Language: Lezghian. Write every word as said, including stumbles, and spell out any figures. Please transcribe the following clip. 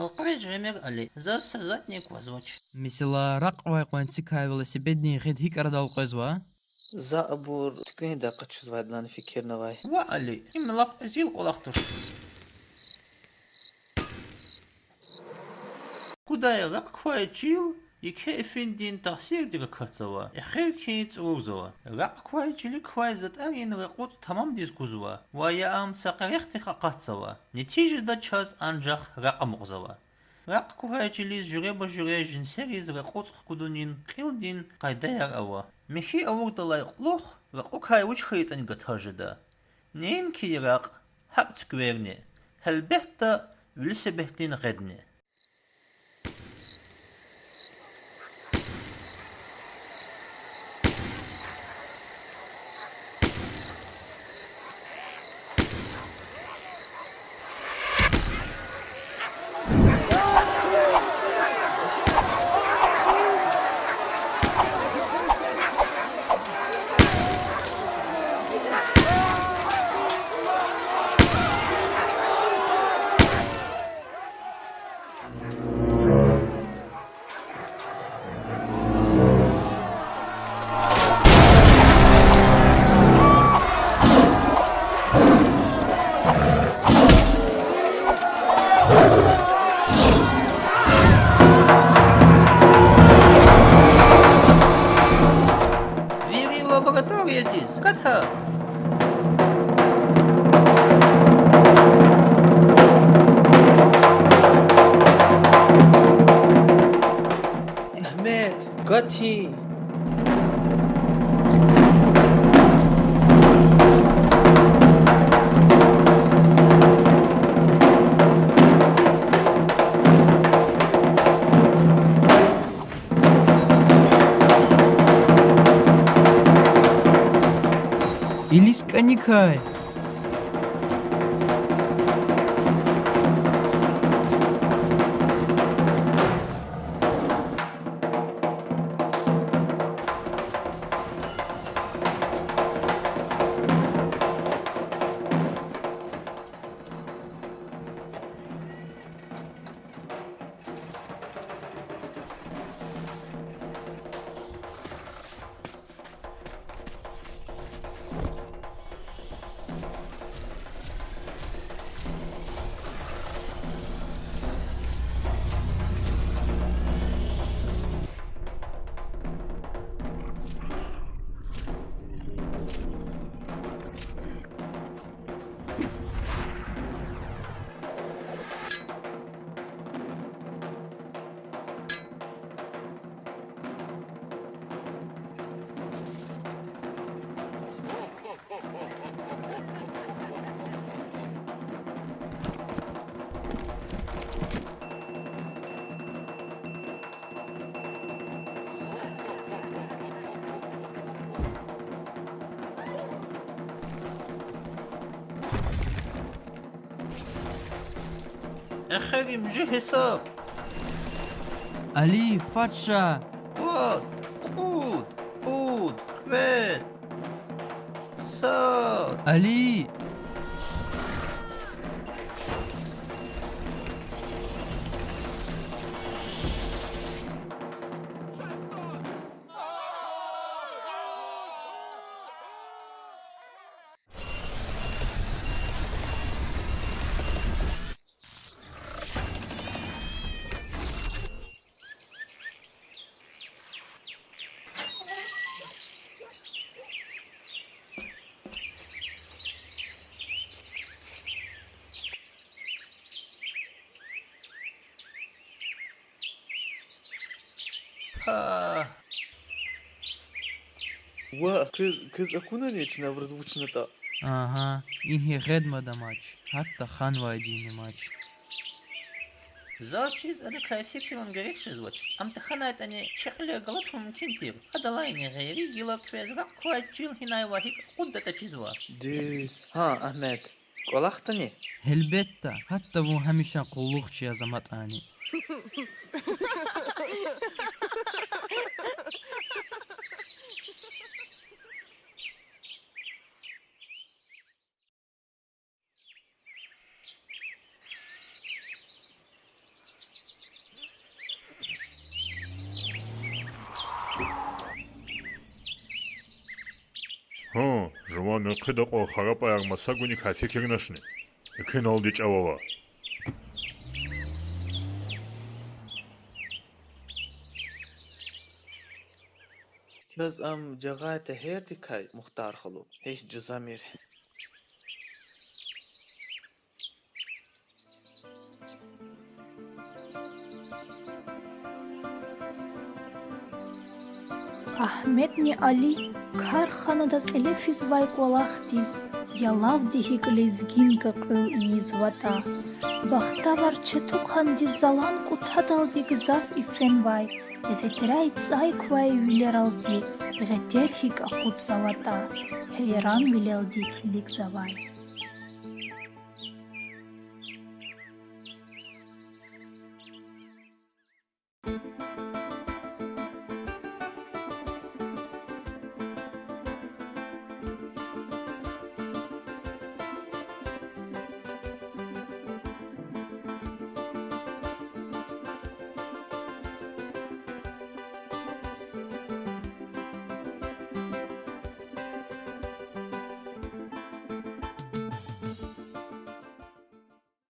Элкъвез жемир, Али, заз са затӀни аквазвач. Месела, ракьвай къванцикай велосипеддин гъед гьикӀ арадал къвезва? За абур туькӀуьндай къачузвайдалайни фикирнавай. Ваъ, Али, им лап эзил кӀвалах туш. Кудай ракь квай чил еке ифиндин таъсирдик акатзава, эхир хьиз цӀурурзава. Ракь квай чилик квай затӀарин ракьуцӀ тамамдиз кузва ва я ам са къерехдихъ акъатзава. Нетижада чаз анжах ракь амукьзава. Ракь квай чилиз жуьреба-жуьре жинсериз ракьуцӀ хкудунин кьилдин къайдаяр ава. Михьи авурдалай кьулухъ ракьукай вуч хьайитӀани гатаз жеда. Неинки ракь, гьакӀ цуькверни, гьелбетда, велосипеддин гъедни. Вири лабораториядиз ката! Агьмед, катин! Илис кӀаникай. Эхиримжи гьисаб. Али, фад ша. Вад, кьуд, пуд, кьвед, сад. Али! Гьа. Ва, квез, квез акунани чна абуруз вучнатӀа? Агьа, ингье гъед мад амач, гьатта ханвайдини амач. Заз чиз адакай фикирун герек жезвач. Ам тахьанайтӀани чи кьилер галатун мумкин тир. Адалайни гъейри гила квез ракь квай чил гьинай ва гьикӀ акъуддатӀа чизва. Дуьз. Гьа, Агьмед, кӀвалахдани? Гьелбетда, гьатта вун гьамиша къуллугъчи яз аматӀани. Муькъуьда кьван харапӀаяр маса гуникай фикирначни? Экуьналди чӀав ава. Чаз ам жагъай тегьердикай, Мухтар халу, гьич жузамир. Агьмедни Али карханада кьиле физвай кӀвалахдиз ялавди гьикӀ лезгинка кьуьл ийизватӀа. Бахтавар четухъандиз залан кӀутадалди гзаф ифенвай гъетряй цӀай квай вилералди гъетер гьикӀ акъудзаватӀа, гьейранвилелди килигзавай.